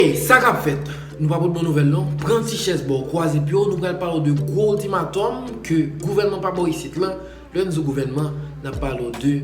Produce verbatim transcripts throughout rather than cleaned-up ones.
Ey, sa k ap fèt? Nou pa pot bon nouvèl non. Pran ti chèz ba w, kwaze pye w, nou pral pale w de gwo iltimatòm ke gouvènman pa bò isit lan. Lè n di gouvènman, n ap pale w de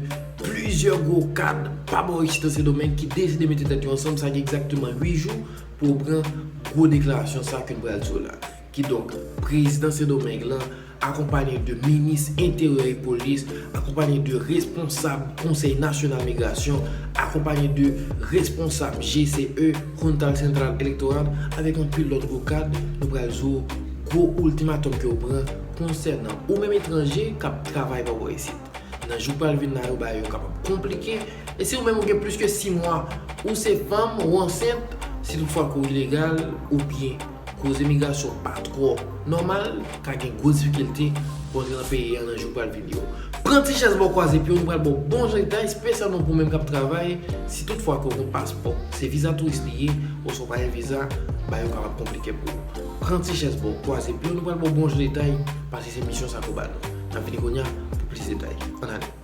plizyè gwo kad pa bò isit an Sendomeng ki deside mete tèt yo ansanm, sa gen egzakteman uit jou pou yo pran gwo deklarasyon sa ke n pral di w la. Kidonk, prezidan Sendomeng lan, akonpaye de minis enteryè e polis, akonpaye de responsab Konsèy Nasyonal Migrasyon, akonpaye de responsab G C E, Junta Central Electoral, avèk anpil lòt gwo kad, nou pral di w gwo iltimatòm ke yo pran konsènan ou menm etranje k ap travay pa bò isit. Nan jou k pral vin la yo, bagay yo kapab konplike. E si ou menm ou gen plis ke sis mwa, ou se fanm, ou ansent, si toutfwa ke w ilegal, oubyen koze migrasyon pa twò nòmal, ka gen gwo difikilte pou antre nan peyi a nan jou k pral vin yo. Pran ti chèz ba w, kwaze pye w, nou pral ba w bon jan detay, espesyalman pou ou menm k ap travay, si toutfwa ke w gen yon paspò, se viza touris li ye, oswa w pa gen viza, bagay yo kapab konplike pou ou. Pran ti chèz ba w, kwaze pye w, nou pral ba w bon jan detay, paske se misyon sa ke w ba nou. N ap vini kounye a pou plis detay. Ann ale.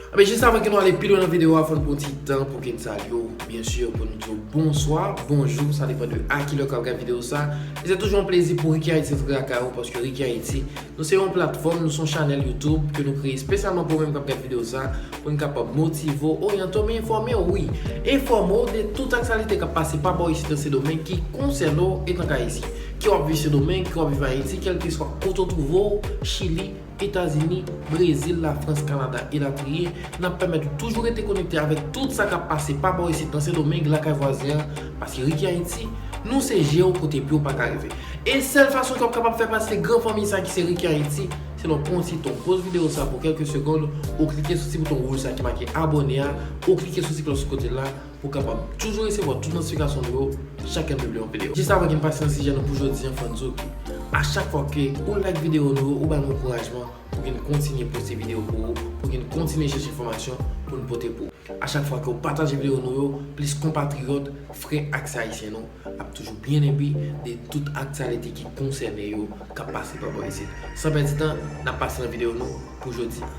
Enben, jis avan ke nou ale pi lwen nan videyo a, fò n pran ti tan pou ke n salye w, byen si, pou n di w bonswa, bonjou, sa depann de a kilè ke w ap gade videyo sa. E se toujou yon plezi pou Ricky Haiti rantre lakay ou, paske Ricky Haiti, nou se yon platfòm, nou se yon chanèl YouTube ke nou kreye espesyalman pou ou menm k ap gade videyo sa, pou n kapab motive w, oryante w, men enfòme w, wi. Enfòme w de tout aktyalite k ap pase pa bò isit nan Sendomeng ki konsène w etanke Ayisyen. Ke w ap viv Sendomeng, ke w ap viv Ayiti, kèlkeswa kote w twouve w, Chili, Etazini, Brezil, Lafrans, Kanada, elatriye, n ap pèmèt ou toujou rete konekte avèk tout sa k ap pase pa bò isit nan Sendomeng, lakay vwazen an, paske Ricky Haiti, nou se je w kote pye w pa ka rive. E sèl fason ke w ap kapab fè pati de gran fanmi sa ki se Ricky Haiti, se lè w pran yon ti tan, w poze videyo sa pou kèlke segonn, ou klike sou ti bouton wouj sa ki make abòne a, ou klike sou ti klòch sou kote la, pou w kapab toujou resevwa tout notifikasyon nou yo chak lè n pibliye yon videyo. Jis avan ke n pase nan sijè nou pou jodi an, fò n di w ke a chak fwa ke ou like videyo nou yo, ou ba nou ankourajman pou ke n kontinye poste videyo pou ou, pou ke n kontinye chèche enfòmasyon pou n pote pou ou. A chak fwa ke w pataje videyo nou yo, plis konpatriyòt, frè ak sè ayisyen nou ap toujou byen enbi de tout aktyalite ki konsène yo k ap pase pa bò isit. San pèdi tan, n ap pase nan videyo nou pou jodi a.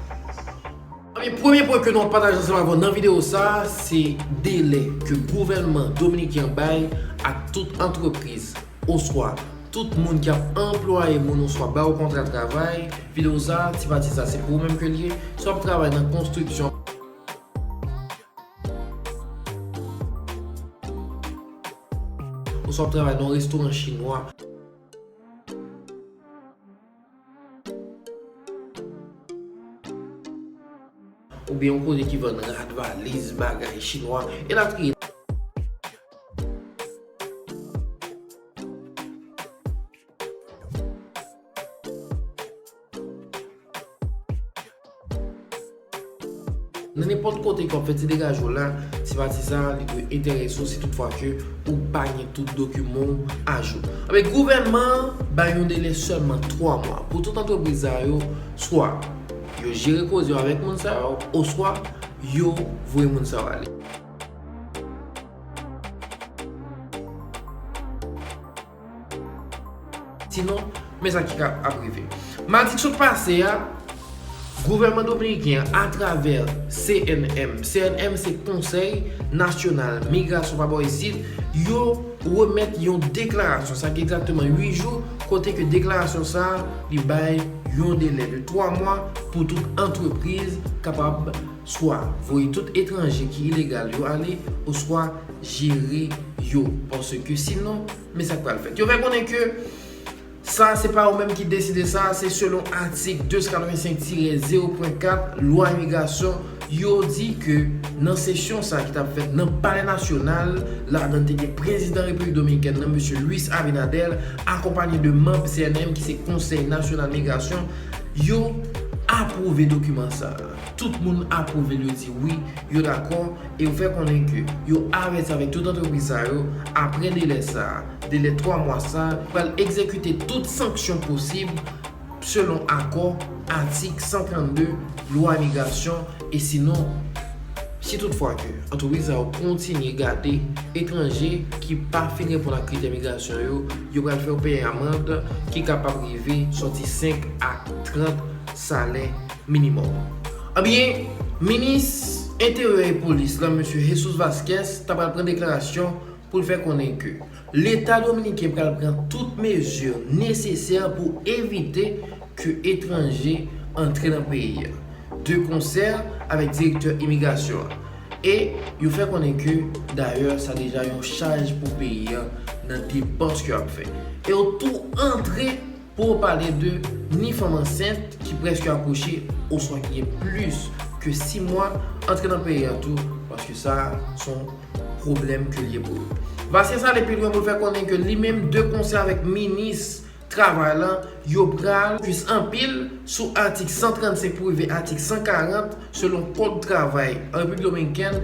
Ebyen, premye pwen ke nou ap pataje ansanm avè w nan videyo sa a, se delè ke gouvènman dominiken an bay ak tout antrepriz, oswa tout moun ki ap anplwaye moun, oswa ba yo kontra travay. Videyo sa a, ti pati sa, se pou ou menm ke l ye. Si w ap travay nan konstriksyon, oswa w ap travay nan yon restoran chinwa, oubyen yon kote ki vann rad, valiz, bagay chinwa, elatriye. Nan nenpòt kote ke w ap fè ti degaje w la, ti pati sa a, li dwe enterese w si toutfwa ke ou pa gen tout dokiman w ajou. Ebyen, gouvènman an bay yon delè sèlman twa mwa pou tout antrepriz sa yo, swa yo jere koze yo avèk moun sa yo, oswa yo voye moun sa yo ale. Sinon, men sa ki ka ap rive. Madi k sot pase a, gouvènman dominiken an, atravè C N M, C N M se Konsèy Nasyonal Migrasyon pa bò isit, yo remèt yon deklarasyon, sa gen egzakteman uit jou, kote ke deklarasyon sa a, li bay yon delè de twa mwa pou tout antrepriz kapab swa voye tout etranje ki ilegal yo ale, oswa jere yo, paske sinon, men sa k pral fèt. Yo fè konnen ke sa, se pa yo menm ki deside sa, se selon atik de san katrevensenk tirè zewo pwen kat lwa imigrasyon, yo di ke nan sesyon sa ki t ap fèt nan Palè Nasyonal, ladan te gen prezidan Repiblik Dominikèn nan, mesye Luis Abinader, akonpaye de manm C N M ki se Konsèy Nasyonal Migrasyon, yo apwouve dokiman sa. Tout moun apwouve l, yo di wi, yo dakò, e yo fè konnen ke yo avèti avèk tout antrepriz sa yo, apre delè sa, delè twa mwa sa, pral egzekite tout sanksyon posib selon akò atik san trannde lwa imigrasyon, e sinon, si toutfwa ke antrepriz sa yo kontinye gade etranje ki pa fin reponn ak kritè migrasyon yo, yo pral fè yo peye amann ki kapab rive sòti senk a trant salè minimòm. Ebyen, minis enteryè e polis la, mesye Jesus Vasquez, ta pral pran deklarasyon pou l fè konnen ke Leta dominiken pral pran tout mezi nesesè pou evite ke etranje antre nan peyi a, de konsè avèk direktè imigrasyon an. E yo fè konnen ke, dayè, sa deja yon chaj pou peyi a nan depans ke y ap fè. E yo tou antre pou yo pale de ni fanm ansent ki prèske akouche oswa ki gen plis ke sis mwa antre nan peyi a tou, paske sa se yon pwoblèm ke l ye pou yo. Vasquez ale pi lwen pou l fè konnen ke li menm de konsè avèk minis travay lan, yo pral fokis anpil sou atik san trannsenk pou rive atik san karant, selon kòd travay an Repiblik Dominikèn,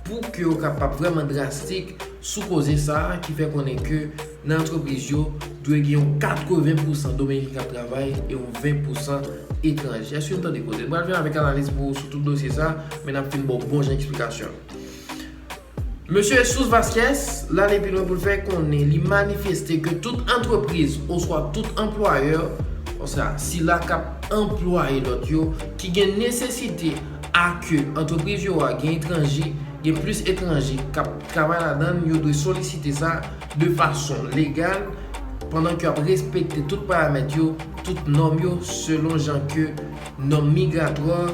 pou ke yo kapab vrèman drastik sou koze sa a ki fè konnen ke nan antrepriz yo dwe gen yon katreven pousan Domiken k ap travay e yon ven pousan etranje. Èske n tande koze? M pral vin avèk analiz pou ou sou tout dosye sa a, men n ap fin ba w bon jan eksplikasyon. Mesye Jesus Vasquez, l ale pi lwen pou l fè konnen li manifeste ke tout antrepriz oswa tout anplwayè, oswa sila k ap anplwaye lòt yo, ki gen nesesite a ke antrepriz yo a gen etranje, gen plis etranje k ap travay ladan l, yo dwe solisite sa de fason legal, pandan ke y ap respekte tout paramèt yo, tout nòm yo, selon jan ke nòm migratwa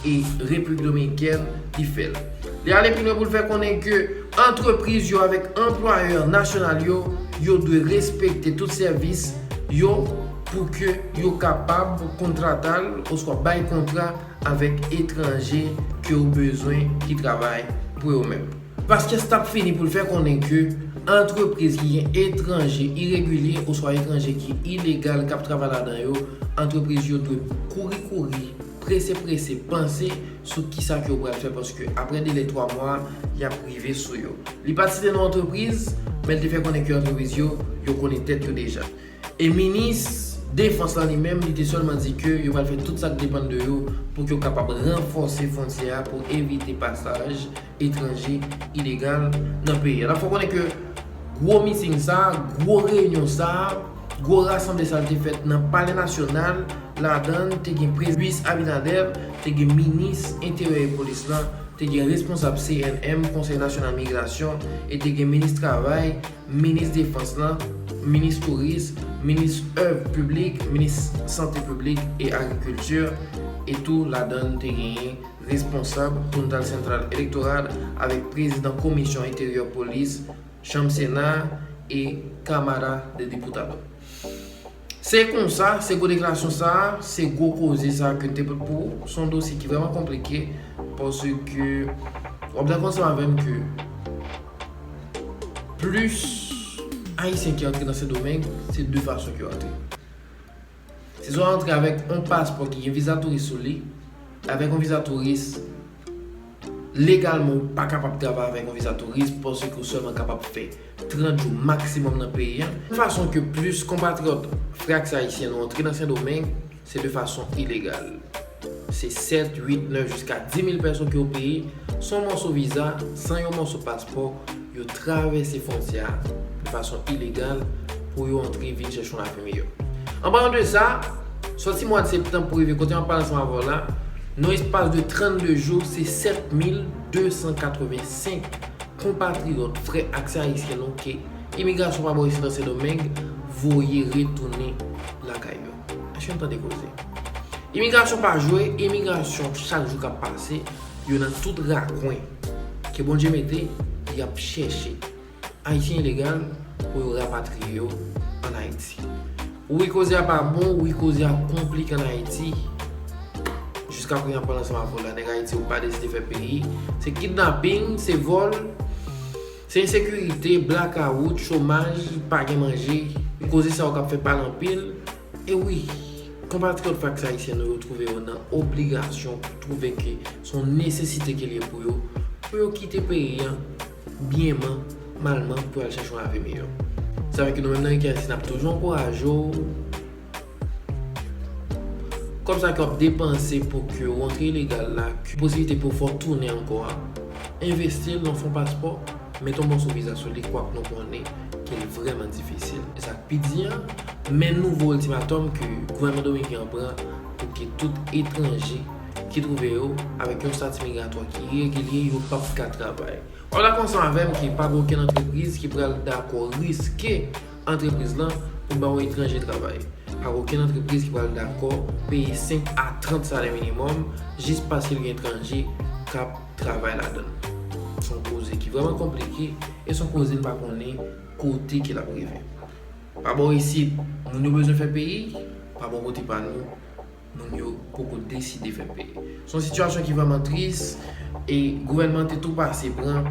e Repiblik Dominikèn li fè l. Li ale pi lwen pou l fè konnen ke antrepriz yo avèk anplwayè nasyonal yo, yo dwe respekte tout sèvis yo pou ke yo kapab kontrata l oswa bay kontra avèk etranje ke yo bezwen ki travay pou yo menm. Vasquez t ap fini pou l fè konnen ke antrepriz ki gen etranje iregilye oswa etranje ki ilegal k ap travay ladan yo, antrepriz yo dwe kouri kouri, prese prese, panse sou kisa ke yo pral fè, paske apre delè twa mwa, y ap rive sou yo. Li pa t site non antrepriz, men l te fè konnen ke antrepriz yo, yo konnen tèt yo deja. E minis defans lan li menm, li te sèlman di ke yo pral fè tout sa k depann de yo pou ke yo kapab ranfòse fwontyè a pou evite pasaj etranje ilegal nan peyi a. N ap fè w konnen ke gwo miting sa a, gwo reyinyon sa a, gwo rasanble sa a, l te fèt nan Palè Nasyonal. Ladan l, te gen Prezidan Luis Abinader, te gen minis enteryè e polis lan, te gen responsab C N M, Konsèy Nasyonal Migrasyon, e te gen minis travay, minis defans lan, minis touris, minis èv piblik, minis sante piblik e agrikilti, e tou ladan l te genyen responsab Junta Central Electoral avèk prezidan komisyon enteryè, polis, chanm Sena e Kamara de Diputado. Se konsa, se gwo deklarasyon sa a, se gwo koze sa a ke n te pote pou ou. Se yon dosye ki vrèman konplike, paske w ap dakò ansanm avè m ke plis Ayisyen ki antre nan Sendomeng, se de fason ke yo antre. Se swa yo antre avèk yon paspò ki gen viza touris sou li, avèk yon viza touris, legalman, ou pa kapab travay avèk yon viza touris paske ou sèlman kapab fè trant jou maksimòm nan peyi a. Fason ke plis konpatriyòt, frè ak sè ayisyen nou antre nan Sendomeng, se de fason ilegal. Se sèt, uit, nèf, jiska dis mil pèsòn ke yo peye, san yon mòso viza, san yon mòso paspò, yo travèse fwontyè a de fason ilegal pou yo antre vin chèche yon lavi miyò. An palan de sa, sòti mwa septanm pou rive kote m ap pale ansanm avè w la, nan espas de trannde jou, se sèt mil de san katrevensenk konpatriyòt, frè ak sè ayisyen nou ke imigrasyon pa bò isit nan Sendomeng voye retounen lakay yo. Èske n tande koze? Imigrasyon pa jwe, imigrasyon chak jou k ap pase, yo nan tout rakwen ke Bondye mete, y ap chèche Ayisyen ilegal pou yo rapatriye yo ann Ayiti. Wi, koze a pa bon, wi, koze a konplike ann Ayiti. Jiska prezan, pandan sa m ap pale la, nèg Ayiti yo pa deside fè peyi. Se kidnaping, se vòl, se ensekirite, blakawout, chomaj, pa gen manje. Koze sa yo k ap fè pale anpil. E wi, konpatriyòt, frè ak sè ayisyen nou yo twouve yo nan obligasyon pou twouve ke se yon nesesite ke l ye pou yo, pou yo kite peyi a byenman, malman, pou y al chèche yon lavi miyò. Sa vle di ke nou menm nan Rikè Ayisyen, n ap toujou ankouraje w. Kòb sa ke w ap depanse pou ke w antre ilegal la, posiblite pou w fè w tounen ankò a, envesti l nan fon paspò, mete yon mòso viza sou li, kwak nou konnen ke l vrèman difisil. E sa k pi di a, men nouvo iltimatòm ke gouvènman dominiken an pran pou ke tout etranje ki twouve yo avèk yon estati migratwa ki iregilye, yo p ap ka travay. Ou dakò ansanm avè m ke pa gen okenn antrepriz ki pral dakò riske antrepriz lan pou ba yon etranje travay. Pa gen okenn antrepriz ki pral dakò peye senk a trant salè minimòm jis paske l gen etranje k ap travay ladan l. Se yon koze ki vrèman konplike e se yon koze n pa konnen kote ke l ap rive. Pa bò isit, moun yo bezwen fè peyi, pa bò kote pa nou, moun yo poko deside fè peyi. Se yon sitiyasyon ki vrèman tris e gouvènman te tou pase pran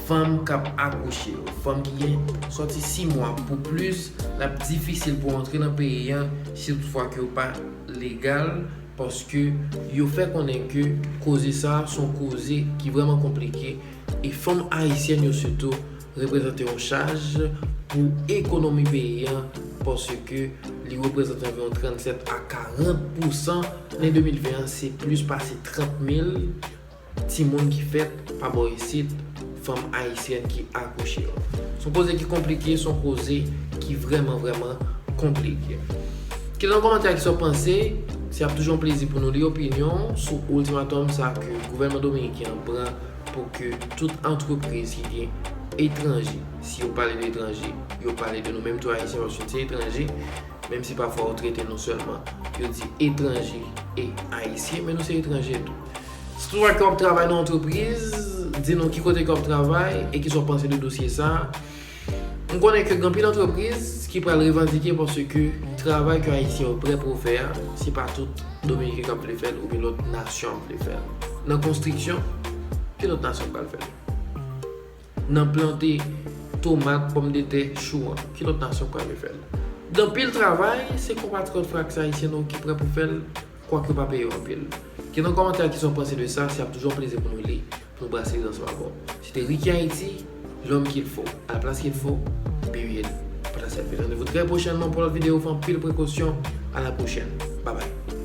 fanm k ap akouche yo, fanm ki gen sòti sis mwa pou plis, l ap difisil pou antre nan peyi an si toutfwa ke yo pa legal, paske yo fè konnen ke koze sa a se yon koze ki vrèman konplike e fanm ayisyèn yo sitou reprezante yon chaj pou ekonomi peyi an, paske li reprezante anviwon trannsèt a karant pousan. Ane de mil ven an, se plis pase trant mil timoun ki fèt pa bò isit, fanm ayisyèn ki akouche yo. Se yon koze ki konplike, se yon koze ki vrèman, vrèman konplike. Kite nan kòmantè ki sa w panse, se ap toujou yon plezi pou nou li opinyon w sou ultimatum sa ke gouvènman dominiken an pran pou ke tout antrepriz ki gen etranje, si yo pale de etranje, yo pale de nou menm tou ayisyen, paske nou se etranje, menm si pafwa yo trete nou sèlman, yo di etranje e ayisyen, men nou se etranje tou. Si toutfwa ke w ap travay nan antrepriz, di nou ki kote ke w ap travay e kisa w panse de dosye sa a. M konnen ke gen anpil antrepriz ki pral revandike paske travay ke ayisyen yo prè pou fè a, se pa tout dominiken k ap vle fè l oubyen lòt nasyon ap vle fè l. Nan konstriksyon, ki lòt nasyon k pral fè l? Nan plante tomat, pòmdetè, chou an, ki lòt nasyon k pral vle fè l? Gen anpil travay, se konpatriyòt frak ayisyen nou ki prè pou fè l, kwak yo pa peye yo anpil. Kite nan kòmantè kisa w panse de sa, se ap toujou yon plezi pou nou li, pou nou brase ri ansanm avè w. Se te Ricky Haïti, l'homme qu'il faut, à la place qu'il faut, period. Patasyèl. Randevou trè pwochènman pou lòt videyo, fè anpil prekosyon. À la prochaine. Bye bye.